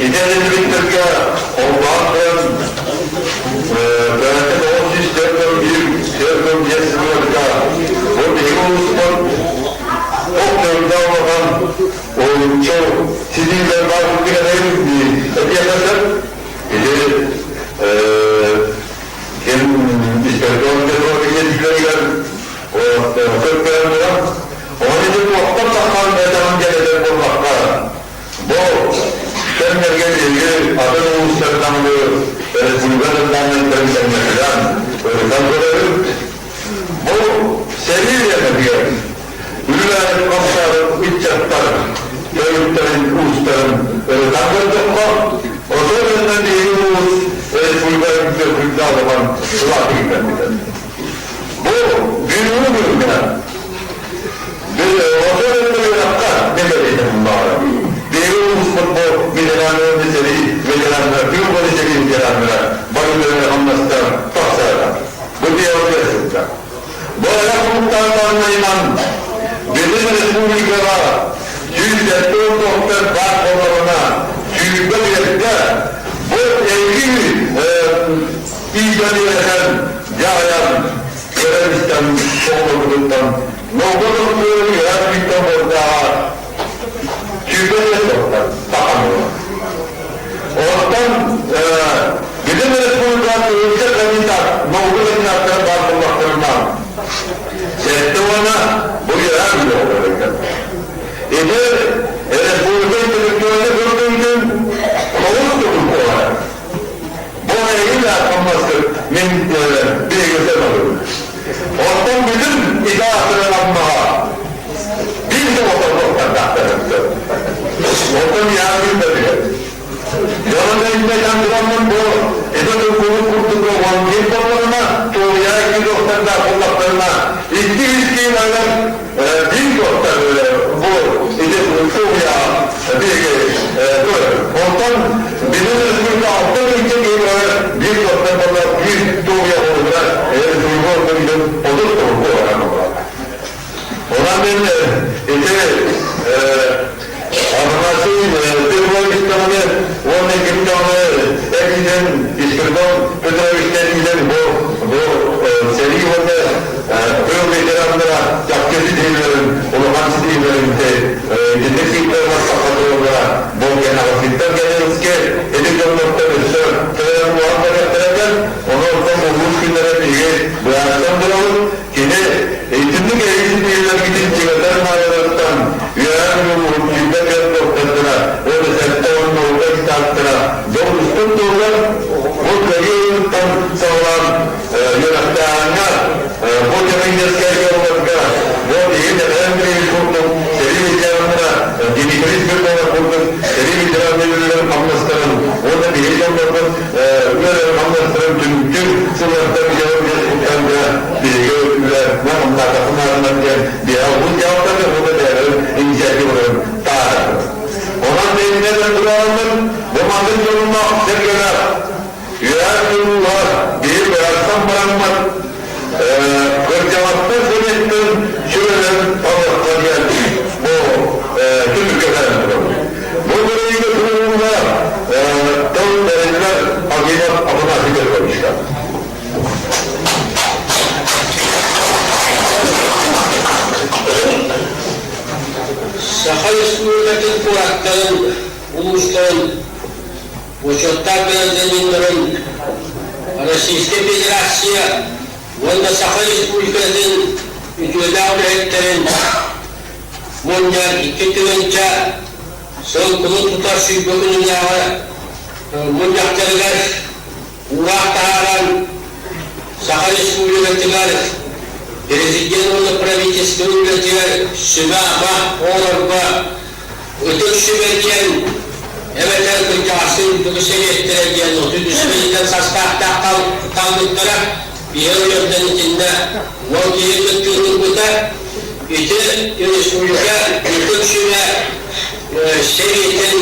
Итинниктэргэ холбоон туран 994 41 45 сылларга бу биһиги улууспут ох төрдө улахан уһулуччу ситиилэр баар курдук дии этиэхэ сөп. Ити ким Испирдон Петрович этиилэригэр көрдөөн туран, ону ити туохтан тахсан этэҕин диэн этэр буоллахха, Бу кэмнэргэ биһиги атын улуустартан республика докумуоннарын тэҥнэһэн ырытан көрөбүт. Бу сэрии үйэтигэр үлэлээбит хамсаабыт ыччаттар төрүттэрин уустарын ырытан көрдөххө, особенно биһиги улуус республика үрдүккэ улахан кылаатыгар Бу бүгүҥҥү күҥҥэ Биһиги улууспут бу ветераннары сэрии ветераннара, тыыл бары сэрии ветераннара бары үлэлэр-хамнастар тахсарга. Бу биһиги сылдьар. Бу эрэ кулуктаахтарынан бүтүн республикаҕа 174 баар буоллаҕына, 20 биэрдэ бу эһиги иитэн үөрэтэн, дьаһайан, көрөн-истэн оҕолорбутуттан Новгород үөрэх бүттэн буордааҕа 25 сылтан сахалыыр. Оттон бүтүн республика ылса кандидат наука кандидаттара баар буоллахтарына 70 бу үөрэх бүтэ Ити республика интеллектуальнай көрдөрүүтүн тоҕус төгүл буолар. Бу эһиги да хамнаскыт мин биһиги сыаналыыбын. Оттон бүтүн ити аатыран Аммаҕа биир да отордохтордаахтар. Оттон яабын да билэр. Дьонун өйдөтөн тураммын бу ити тургулук курдук 11 боллоруна туоруйа икки доктордаах буллахтарына икки үс айан биир доктор бу ити туоруйа биһиги Онтон Bizim республика алтан ülke киһи биир доктор болла биир туоруйа болугар республика ордугун 39 буолар. Онон мен ити Афанасий Петрович даҕаны уонна ким даҕаны эргинэн Испирдон Петровичтан илэн бу бу сэрии уонна тыыл ветераннара чахчы ситиһиилэрин улахан ситиһиилэрин итинник сыыппаралар сахатыллара бу кэнэҕэскиттэн кэнэҕэски ити дьоннортон өссө кэлэн улахан барыахтара ону оттон улуус күннэрэ биһиги быһаарсан турабыт. Кини итинник эһиги ситиһиилэргитин чиҥэтэр наадаларыттан үөһээ улууһун 24 доктордара уонна 70 наука кандидаттара дьон устун туһугар бу кыайыы ылыттан саҕалаан үөрэхтээҕиҥҥэ бу кэмиҥнэргэ олорго бу биһиги Тэтээн Кирилл курдук сэрии ветераннара Дмитрий Смирнов курдук сэрии ветераннарын хамнастарын уонна биһиги дьоннорбут үлэлэрин хамнастарын түмүктүүр сыллартан биһиги биһиги үлэ хамнаатахпын диэн биһиги улуус дьаһалтатын уонна бэйэлэрин инициативаларын таһаарабыт. Онон бэйэтинэн турааммын бу маннык дьонуннаах сэргэлээх үөһээ тыллар биир быраастан бараммат кырдьаҕастар сэбиэттэн сүбэлэрин талыахха диэн бу түмүккэ кэлэн турабыт. Бу көрүүгэ туруорууга тыл бэриллэр Акимов Афанасий Петровичка. Саха Республикатын куораттарын, улуустарын бочуоттаах гражданиннарын Российскай Федерация уонна Саха Республикатын үтүөлээх үлэһиттэрин мунньар 2000 сыл кулун тутар 20 күнүнээҕи мунньахтарыгар уураах таһааран Саха Республикатыгар Президент уонна правительство үлэтигэр сүбэ-ама оҥорорго Ытык сүбэ диэн эбэтэр кырдьаҕастыы үрдүкү сэбиэттэрэ диэн 33 сылтан састааптаах талбыттара. Биһиги үлэбитин итиннэ уол киһи кыттыыны ылбыта. Ити республика Ытык сүбэ сэбиэтин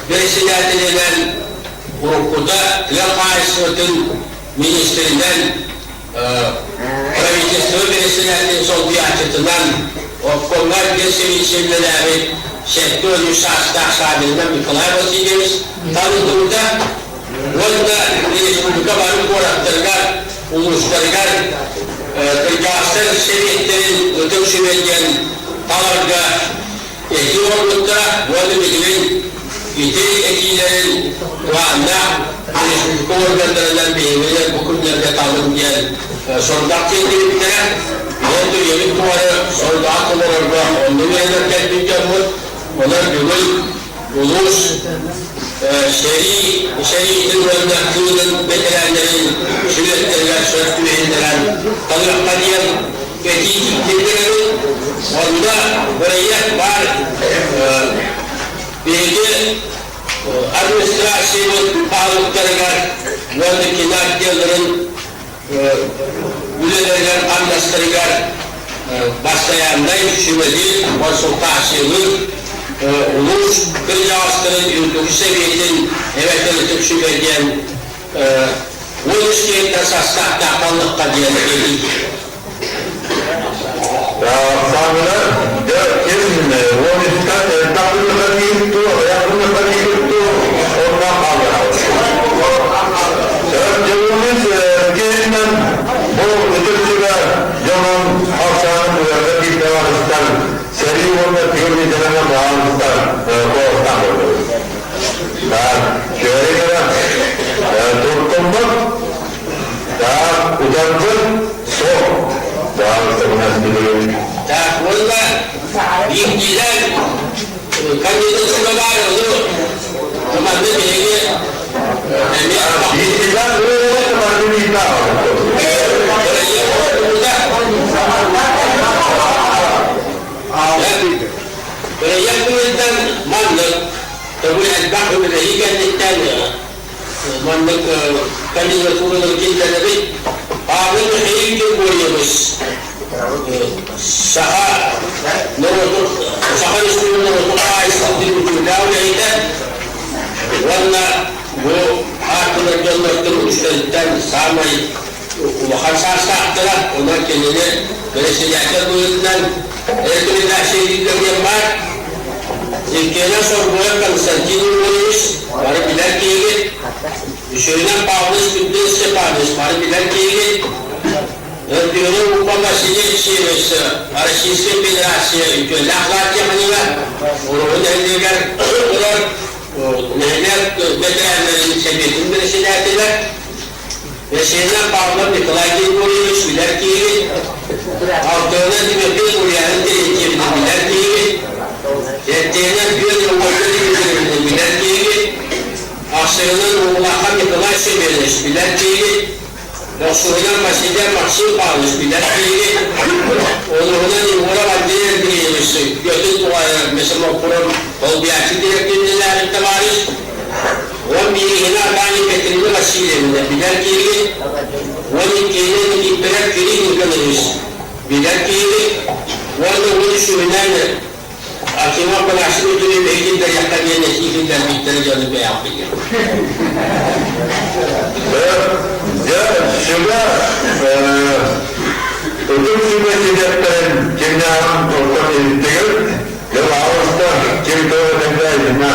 председателинэн уруккута тыа хаһаайыстыбатын министринэн правительство председателин солбуйааччытынан обкомҥа биэс үлэлээбит. 73 саастаах Саввинов Николай Васильевич талыллыбыта уонна республика бары куораттарыгар, улуустарыгар кырдьаҕастар сэбиэттэрин ытык сүбэ диэн таларга этии оҥорбуттара уонна билигин ити этиилэрин туһааннаах республика органнарынан биһигилэр бу күннэргэ талыҥ диэн сорудах тиэрдибиттэрэ. Ол үйэбит тухары сорудаҕы толорорго онно үөрэнэр кэлбит дьоммут. Онон бүгүн улуус сэрии сэриитин уонна тыылын бэтэрээннэрин сүлүөттэригэр сөп түбэһиннэрэн талыахха диэн этии киллэрэбит. Онно бырайыак баар. Биһиги администрациябыт баһылыктарыгар уонна кини отделларын үлэлэригэр хамнастарыгар бастайааннай сүбэлиир, консультациялыыр улуус кырдьаҕастарын үрдүкү сэбиэтин эбэтэр ытык сүбэ диэн 13 киһиттэн састааптаах баллыкка диэн этии. Саамылар дьэ ким 13-тан элбэх күннэхэ тиийбит аҕыйах күннэхэ тиийбит онно хаалларабыт. Дьонуммут киһинэн бу ытык сүбэ дьонун ахсаанын уйарга киирдэҕиттэн сэрии уонна тыыл ветерана баҕалыттан куоластаан көрдүбүт. Чүөрэ туттуммут Так, утарбыт суох. Так, уонна биирдиилээн кандидатура баар, ону манна биһиги эмиэ Биирдиилээн Бырайыак быһыытынан маннык төгүл элбэх үлэлэһии кэнниттэн маннык кандидатураны киллэрэбит. Павел Михаил Григорьевич Саха норуотун Саха Республикатын норуотун хаһаайыстыбатын үтүөлээх үлэһитэ уонна бу ааттанар дьоннортон үстэриттэн саамай улахан саастаахтара, онон кинини бэрэссэдээтэл быһыытынан рекомендация диэн баар. Иккиэнэ Соргуев Константин Егорович, бары билэр киһигит. Үсүһүнэн Павлович Дмитрий Степанович, бары билэр киһигит. Төрдүһүнэн Упа Василий Алексеевич, Российскай Федерация үтүөлээх лаатехнига, Уруһу нэһилиэгэр олорор нэһилиэк бэтэрээннэрин сэбиэтин бэрэссэдээтэлэ. Бэсиһинэн Павлов Николай Григорьевич билэр киһигит, алтыһынан Тимофей Ульянин Терентьевич билэр киһигит, сэттиһинэн Петр Ольга Дмитриевна билэр киһигит, ахсыһынан Улахан Николай Семенович билэр киһигит, тохсуһунан Василий Максим Павлович билэр киһигит, онуһунан Егоров Андрей Андреевич Петр Тугаев Месомокуров солбуйааччы дириэктэринэн товарищ, 11-һинэ Наталья Петровна Васильевна билэр киһигит, 12-һинэ Никифоров Кирилл Николаевич билэр киһигит, уонна 13-үһүнэн Акимов Афанасий Дмитриевич эһигин дарьяхха диэн этии киллэрбиттэрэ дьону бэйэҕит Дьэ, сүбэ ытык сүбэ сидэттэрин кимнээҕин оттон иһиттигит? Пожалуйста, ким кто тогда имена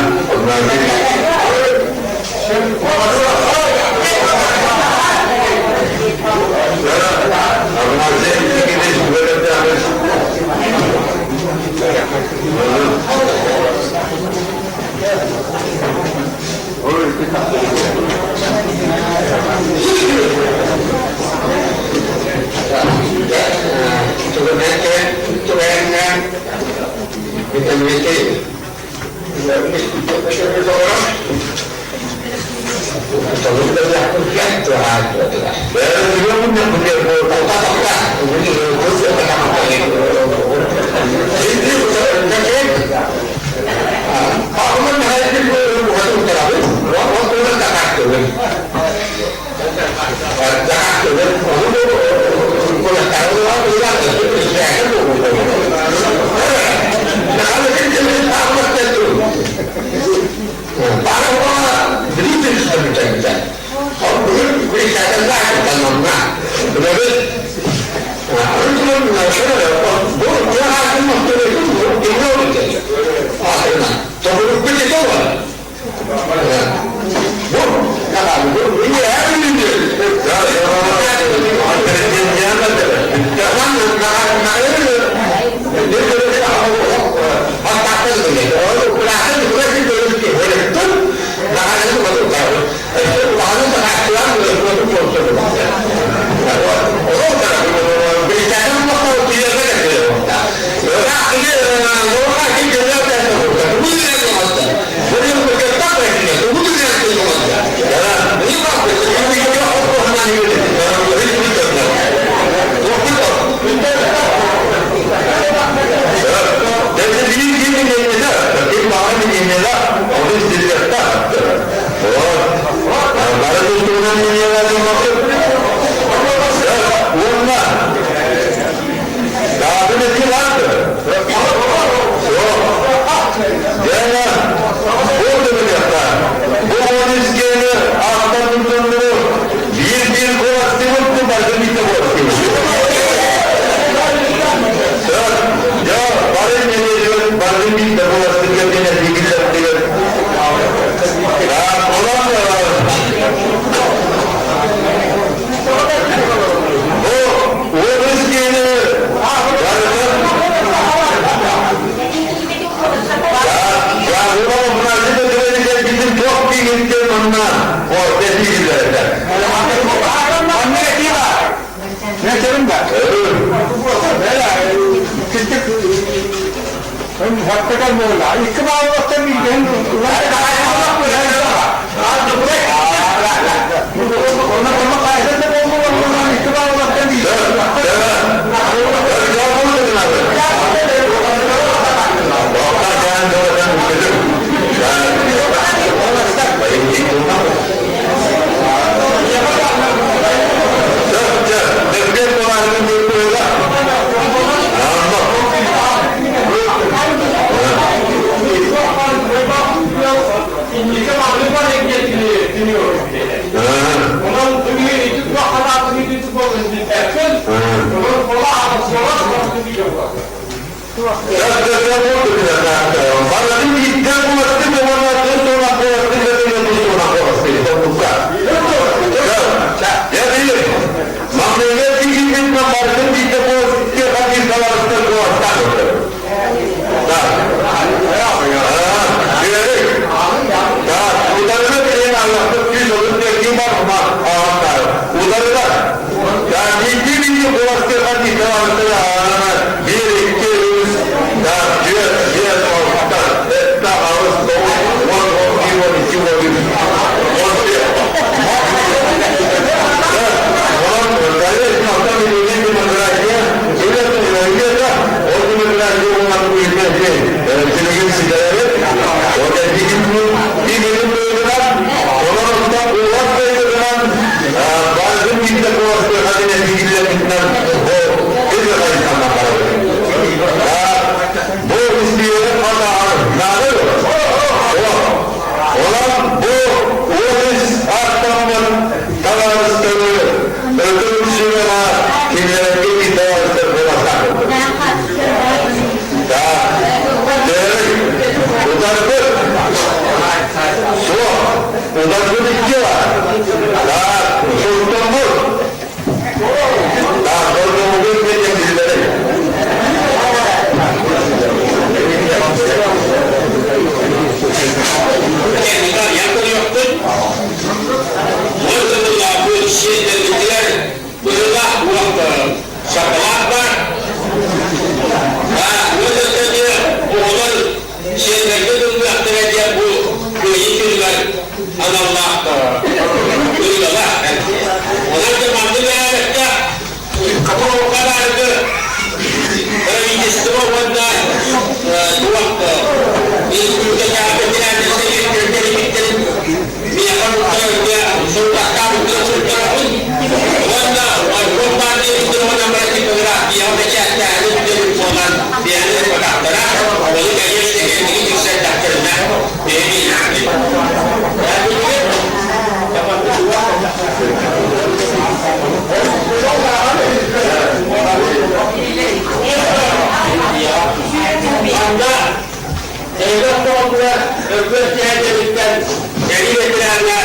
түһэллэриттэн сэрии ветерана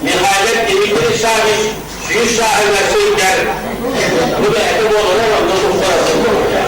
Михайлов Дмитрий Саввич 100 сааһыгар сылдьар бу бэйэтэ буоларын онно туттара сылдьыбыта.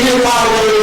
Василий Павлович.